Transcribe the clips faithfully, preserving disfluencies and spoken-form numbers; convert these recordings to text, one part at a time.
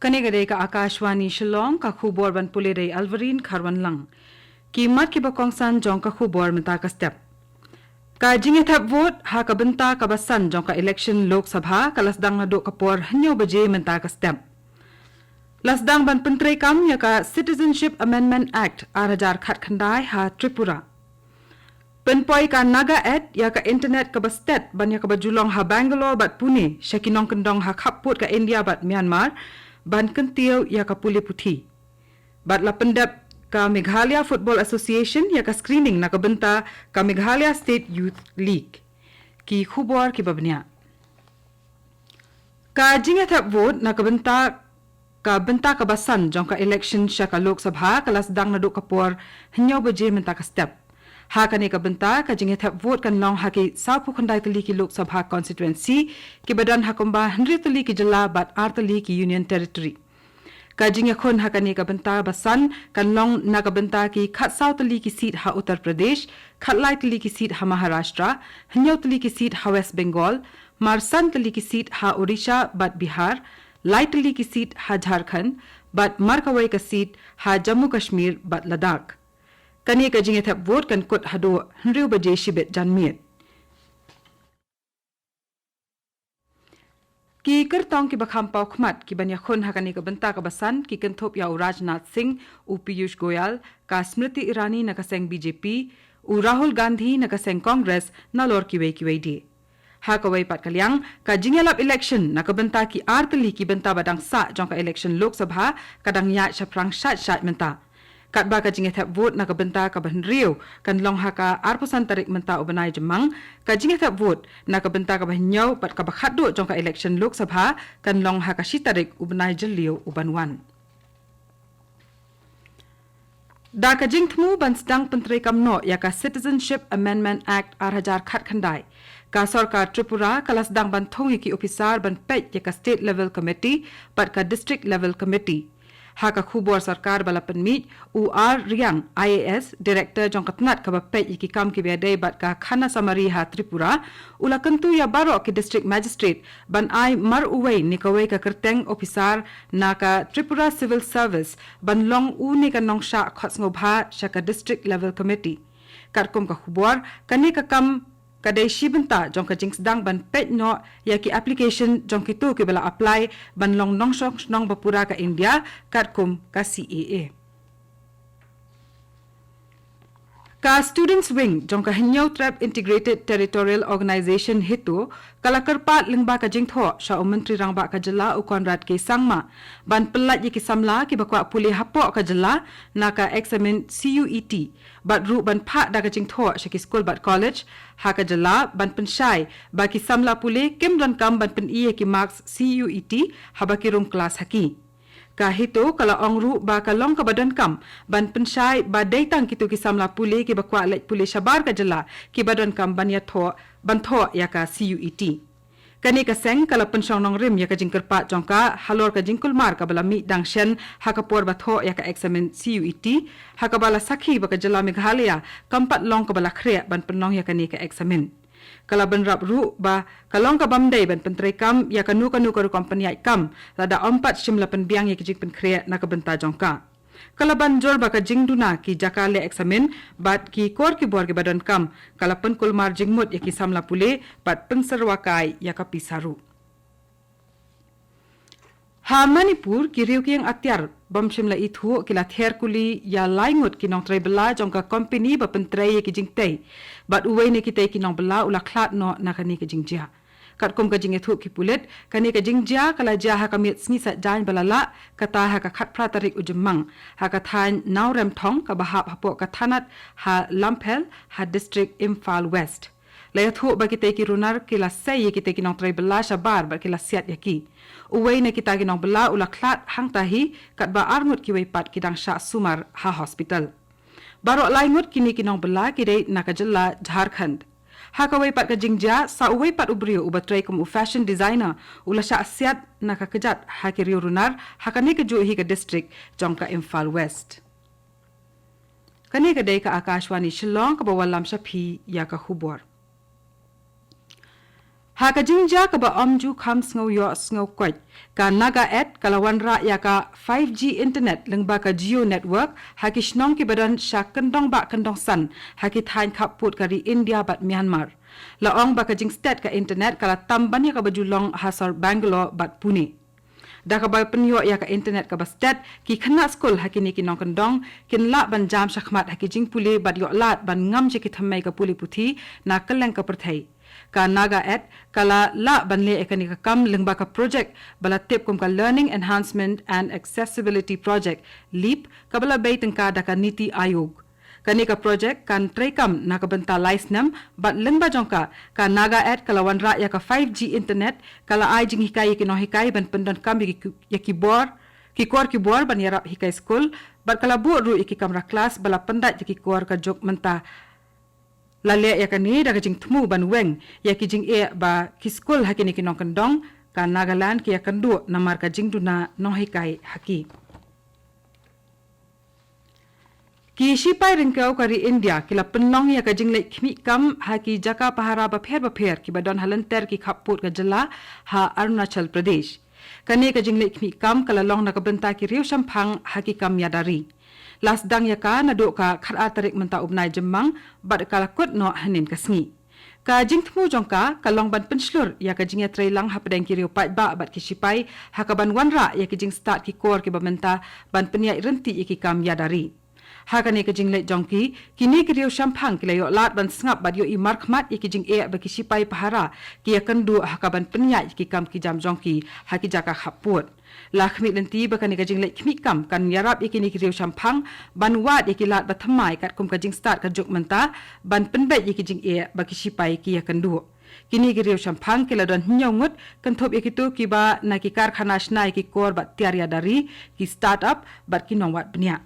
Kane ka dei ka Akashvani Shillong, ka khubor ban pule da i Alvarine Kharwanlang. Ki mat kiba kongsan jong ka khubor mynta ka step. Ka jingïathep vote ha ka bynta kaba san jong ka election Lok Sabha ka la sdang naduh ka por hynñiew baje mynta ka step. La sdang ban pyntreikam ïa ka Citizenship Amendment Act ar hajar khatkhyndai ha Tripura. Pynpoi ka Naga Act ïa ka internet kaba stet ban ïa kaba ju long ha Bangalore bad Pune sha ki nongkyndong ha khappud ka India bad Myanmar ban kyntiew ïa ka pule puthi. Bad la pyndep ka Meghalaya Football Association ïa ka screening na ka bynta ka Meghalaya State Youth League. Ki khubor kiba bniah. Ka jingïathep vote na ka bynta ka bynta kaba san jong ka election sha ka Lok Sabha ka la sdang naduh ka por hynñiew baje mynta ka step. Ha kane ka bynta ka jingïathep vote kan long ha ki sawphew khyndai tylli ki Lok Sabha constituency kiba don ha kumba hynriew tylli ki jylla bad ar tylli ki Union Territory. Ka jingïakhun ha kane ka bynta ba san kan long na ka bynta ki khatsaw tylli ki seat ha Uttar Pradesh, khatlai tylli ki seat ha Maharashtra, hynñiew tylli ki seat ha West Bengal, marsan tylli ki seat ha Odisha bad Bihar, lai tylli ki seat ha Jharkhand, bad markawei ka seat ha Jammu Kashmir bad Ladakh. Kane ka jingïathep vote kan kut haduh hynriew baje shibit janmiet. Ki kyrtong kiba kham paw khmat kiban ïakhun ha kane ka bynta kaba san ki kynthup ïa u Rajnath Singh, u Piyush Goyal, ka Smriti Irani na ka seng B J P, u Rahul Gandhi na ka seng Congress, nalor kiwei kiwei de. Ha kawei pat ka liang, ka jingïalap election na ka bynta ki ar tylli ki bynta ba dang sah jong ka election Lok Sabha ka dang ïaid shaphrang shait shait mynta. Katba ka jingïathep vote na ka bynta kaba hynriew kan long ha ka arphew san tarik mynta u bnai Jymmang, ka jingïathep vote na ka bynta kaba hynñiew bad kaba khatduh jong ka election Lok Sabha kan long ha ka shi tarik u bnai Jylliew u ban wan. Da ka jingthmu ban sdang pyntreikam noh ïa ka Citizenship Amendment Act ar hajar khatkhyndai, ka sorkar Tripura ka la sdang ban thung ïa ki ophisar ban peit ïa ka State Level Committee bad ka District Level Committee. Ha ka khubor sorkar ba la pynmih, u R Riang, I A S, Director jong ka tnat kaba peit ïa ki kam kiba ïadei bad ka khanasamari ha Tripura, u la kyntu ïa baroh ki District Magistrate ban ai mar uwei ne kawei ka kyrteng ophisar na ka Tripura Civil Service ban long u ne ka nongshah khot sngewbha sha ka District Level Committee. Katkum ka khubor, kane ka kam ka dei shi bynta jong ka jingsdang ban peit noh ïa ki application jong kito kiba la apply ban long nongshong shnong ba pura ka India, katkum ka C A A. Ka Students Wing jong ka Hynñiewtrep Integrated Territorial Organization, HITO, ka la kyrpad lyngba ka jingthoh sha u Myntri Rangbah ka jylla u Conrad K Sangma ban pyllait ïa ki samla kiba kwah pule hapoh ka jylla na ka eksamin C U E T, bad ruh ban phah da ka jingthoh sha ki skul bad college ha ka jylla ban pynshai ba ki samla pule kim donkam ban pyni ïa ki marks C U E T haba ki rung klas ha ki. Ka HITO ka la ong ruh ba ka long kaba donkam ban pynshai ba dei tang kito ki samla pule kiba kwah leit pule shabar ka jylla kiba donkam ban ïathoh, ban thoh ïa ka C U E T. Kane ka seng ka la pynshong nongrim ïa ka jingkyrpad jong ka halor ka jingkulmar kaba la mih dang shen ha ka por ba thoh ïa ka eksamin C U E T, ha kaba la sakhi ba ka jylla Meghalaya kam pat long kaba la khreh ban pynlong ïa kane ka eksamin. Ka la bynrap ruh ba ka long kabym dei ban pyntreikam ïa kano kano ka rukom pynïaid kam lada ym pat shym la pynbiang ïa ki jingpynkhreh na ka bynta jong ka. Ka la ban jur ba ka jingduna ki jaka leh eksamin bad ki kor ki bor kiba donkam, ka la pynkulmar jingmut ïa ki samla pule bad pynsyrwa kai ïa ka pisa ruh. Ha Manipur, ki riew ki ïing atiar bym shym la ithuh ki la ther kuli ïa lai ngut ki nongtrei bylla jong ka kompeni ba pyntrei ïa ki jingtei, bad uwei na kitei ki nongbylla u la khlad noh na kane ka jingjia. Katkum ka jingïathuh ki pulit, kane ka jingjia ka la jia ha ka miet sngi Saitjaiñ ba la lah, kata ha ka khatphra tarik u Jymmang, ha ka thaiñ Nongrimthong kaba hap hapoh ka thanat ha Lamphel, ha district Imphal West. La ïathuh ba kitei ki runar ki la sei ïa kitei ki nongtrei bylla shabar bad ki la siat ïa ki. Uwei na kita ki nongbylla u la khlad hangta hi, katba ar ngut kiwei pat ki dang shah sumar ha hospital. Baroh lai ngut kine ki nongbylla ki dei na ka jylla Jharkhand. Ha kawei pat ka jingjia, sa uwei pat u briew uba trei kum u fashion designer u la shah siat na ka kjat ha ki riew runar ha kane kajuh hi ka district jong ka Imphal West. Kane ka dei ka Akashvani Shillong kaba wallam sha phi ïa ka khubor. Ha ka jingjia kaba ym ju kham sngew ïoh sngew koit, ka Naga Ed ka la wanrah ïa ka five G internet lyngba ka Jio Network ha ki shnong kiba don sha kyndong bah kyndong san ha ki thaiñ khappud ka ri India bad Myanmar. La ong ba ka jingstet ka internet ka la tam ban ïa kaba ju long ha sor Bangalore bad Pune. Da kaba pynïoh ïa ka internet kaba stet, ki khynnah skul ha kine ki nongkyndong kin lah ban jam shakhmat ha ki jingpule bad ïoh lad ban ngam sha ki thymmei ka pule puthi na kylleng ka pyrthei. Ka Naga Ed ka la lah ban leh ïa kane ka kam lyngba ka projek ba la tip kum ka Learning Enhancement and Accessibility Project, LEAP, kaba la bei tyngka da ka NITI Aayog. Kane ka projek kan treikam na ka bynta lai snem bad lyngba jong ka, ka Naga Ed ka la wanrah ïa ka five G internet, ka la ai jinghikai ïa ki nonghikai ban pyndonkam ïa ki, ïa ki bor, ki kor ki bor ban ïarap hikai skul, bad ka la buh ruh ïa ki kamra klas ba la pyndait ïa ki kor ka juk mynta. La leh ïa kane da ka jingthmu ban weng ïa ki jingeh ba ki skul ha kine ki nongkyndong ka Nagaland ki ïakynduh namar ka jingduna nonghikai ha ki. Ki shipai ryngkew ka ri India ki la pynlong ïa ka jingleit khmih kam ha ki jaka pahara bapher bapher kiba don ha lynter ki khappud ka jylla ha Arunachal Pradesh. Kane ka jingleit khmih kam ka la long na ka bynta ki riew shemphang ha ki kam ïada ri. La sdang ïa ka naduh ka khatar tarik mynta u bnai Jymmang bad ka la kut noh hynnin ka sngi. Ka jingthmu jong ka ka long ban pynshlur ïa ka jingïatreilang hapdeng ki riew paidbah bad ki shipai ha kaban wanrah ïa ki jingstad ki kor kiba mynta ban pynïaid ryntih ïa ki kam ïada ri. Ha kane ka jingleit jong ki, kine ki riew shemphang ki la ïoh lad ban sngap bad ïohi markhmat ïa ki jingeh ba ki shipai pahara ki ïakynduh ha kaban pynïaid ïa ki kam ki jam jong ki ha ki jaka khappud. La khmih lynti ba kane ka jingleit khmih kam kan ïarap ïa kine ki riew shemphang ban wad ïa ki lad bathymmai katkum ka jingstad ka juk mynta ban pynbeit ïa ki jingeh ba ki shipai ki ïakynduh. Kine ki riew shemphang ki la don hynñiew ngut, kynthup ïa kito kiba na ki karkhana shna ïa ki kor bad tiar ïada ri, ki start-up bad ki nongwad bniah.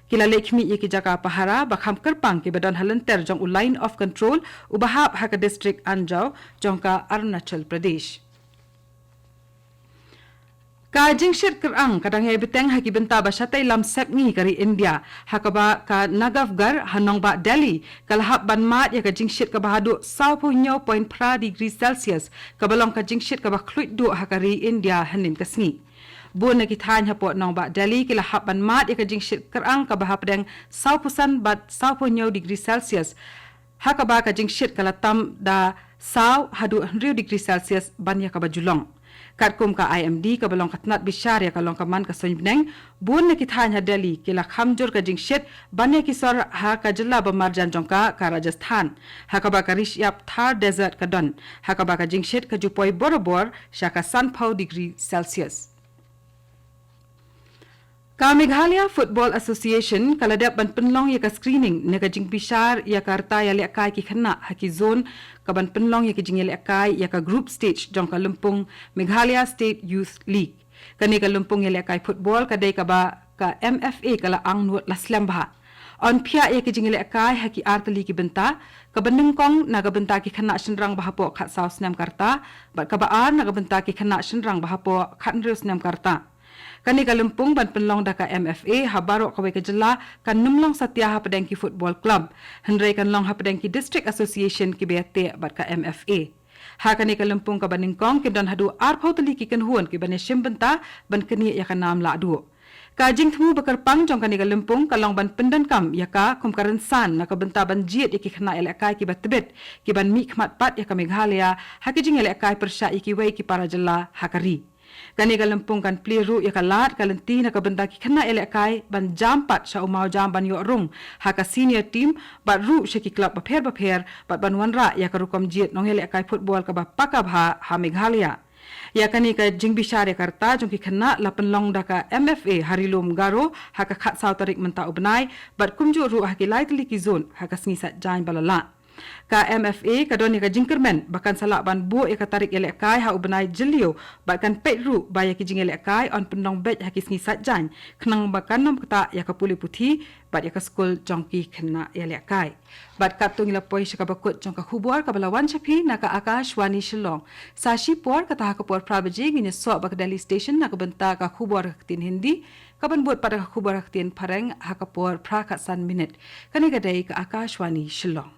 Ki la leit khmih ïa ki jaka pahara ba kham kyrpang kiba don ha lynter jong u Line of Control uba hap ha ka district Anjaw jong ka Arunachal Pradesh. Ka jingshit kyrang ka dang ïai bteng ha ki bynta ba shatei lam sepngi ka ri India, ha kaba ka Nagavgar ha nongbah Delhi ka la hap ban mad ïa ka jingshit kaba haduh sawphew hynñiew point phra degree Celsius, kaba long ka jingshit kaba khluit duh ha ka ri India hynnin ka sngi. Bun na ki thaiñ hapoh nongbah Delhi ki la hap ban mad ïa ka jingshit kyrang kaba hapdeng sawphew san bad sawphew hynñiew degree Celsius, ha kaba ka jingshit ka la tam da saw haduh hynriew degree Celsius ban ïa kaba ju long. Katkum ka I M D kaba long ka tnat bishar ïa ka long ka man ka suiñ bneng, bun na ki thaiñ ha Delhi ki la kham jur ka jingshit ban ïa ki sor ha ka jylla ba marjan jong ka, ka Rajasthan, ha kaba ka ri shyiap Thar Desert ka don, ha kaba ka jingshit ka ju poi borabor sha ka sanphew degree Celsius. Ka Meghalaya Football Association ka la dep ban pynlong ïa ka screening ne ka jingbishar ïa ka rta ïalehkai ki khynnah ha ki zone, kaban pynlong ïa ka jingïalehkai ïa ka group stage jong ka lympung Meghalaya State Youth League. Kane ka lympung ïalehkai football ka dei kaba ka M F A ka la angnud la slem bha. Yn phiah ïa ka jingïalehkai ha ki artylli ki bynta, kaba nyngkong na ka bynta ki khynnah shynrang ba hapoh khatsaw snem ka rta, bad kaba ar na ka bynta ki khynnah shynrang ba hapoh khathynriew snem ka rta. Kane ka lympung ban pynlong da ka M F A ha baroh kawei ka jylla kan ym long satia hapdeng ki football club, hynrei kan long hapdeng ki district association kiba ïateh bad ka M F A. Ha kane ka lympung kaba nyngkong kin don haduh arphew tylli ki kynhun kiban ïashim bynta ban knieh ïa ka nam lahduh. Ka jingthmu ba kyrpang jong kane ka lympung ka long ban pyndonkam ïa ka kum ka rynsan na ka bynta ban jied ïa ki khynnah ïalehkai kiba tbit, kiban mihkhmat pat ïa ka Meghalaya ha ki jingïalehkai pyrshah ïa kiwei ki para jylla ha ka ri. Kane ka lympung kan plie ruh ïa ka lad ka lynti na ka bynta ki khynnah ïalehkai ban jam pat sha u mawjam ban ïoh rung ha ka senior team bad ruh sha ki club bapher bapher bad ban wanrah ïa ka rukom jied nongïalehkai football kaba paka bha ha Meghalaya. Ïa kane ka jingbishar ïa ka rta jong ki khynnah la pynlong da ka M F A ha Ri Lum Garo ha ka khatsaw tarik mynta u bnai, bad kumjuh ruh ha ki lai tylli ki zone ha ka sngi Saitjaiñ ba la leit. Ka M F A ka don ïa ka jingkyrmen ba kan sa lah ban buh ïa ka tarik ïalehkai ha u bnai Jylliew, bad kan peit ruh ba ïa ki jingïalehkai yn pynlong beit ha ki sngi Saitjaiñ, khnang ba kan ym ktah ïa ka pule puthi bad ïa ka skul jong ki khynnah ïalehkai. Bad katto ngi la poi sha kaba kut jong ka khubor kaba la wan sha phi na ka Akashvani Shillong. Sa shipor, kata ha ka por phra baje ngin ïasoh bad ka Delhi Station na ka bynta ka khubor ha ka ktien Hindi, kaban bud pat da ka khubor ha ka ktien Phareng ha ka por phra khatsan minit. Kane ka dei ka Akashvani Shillong.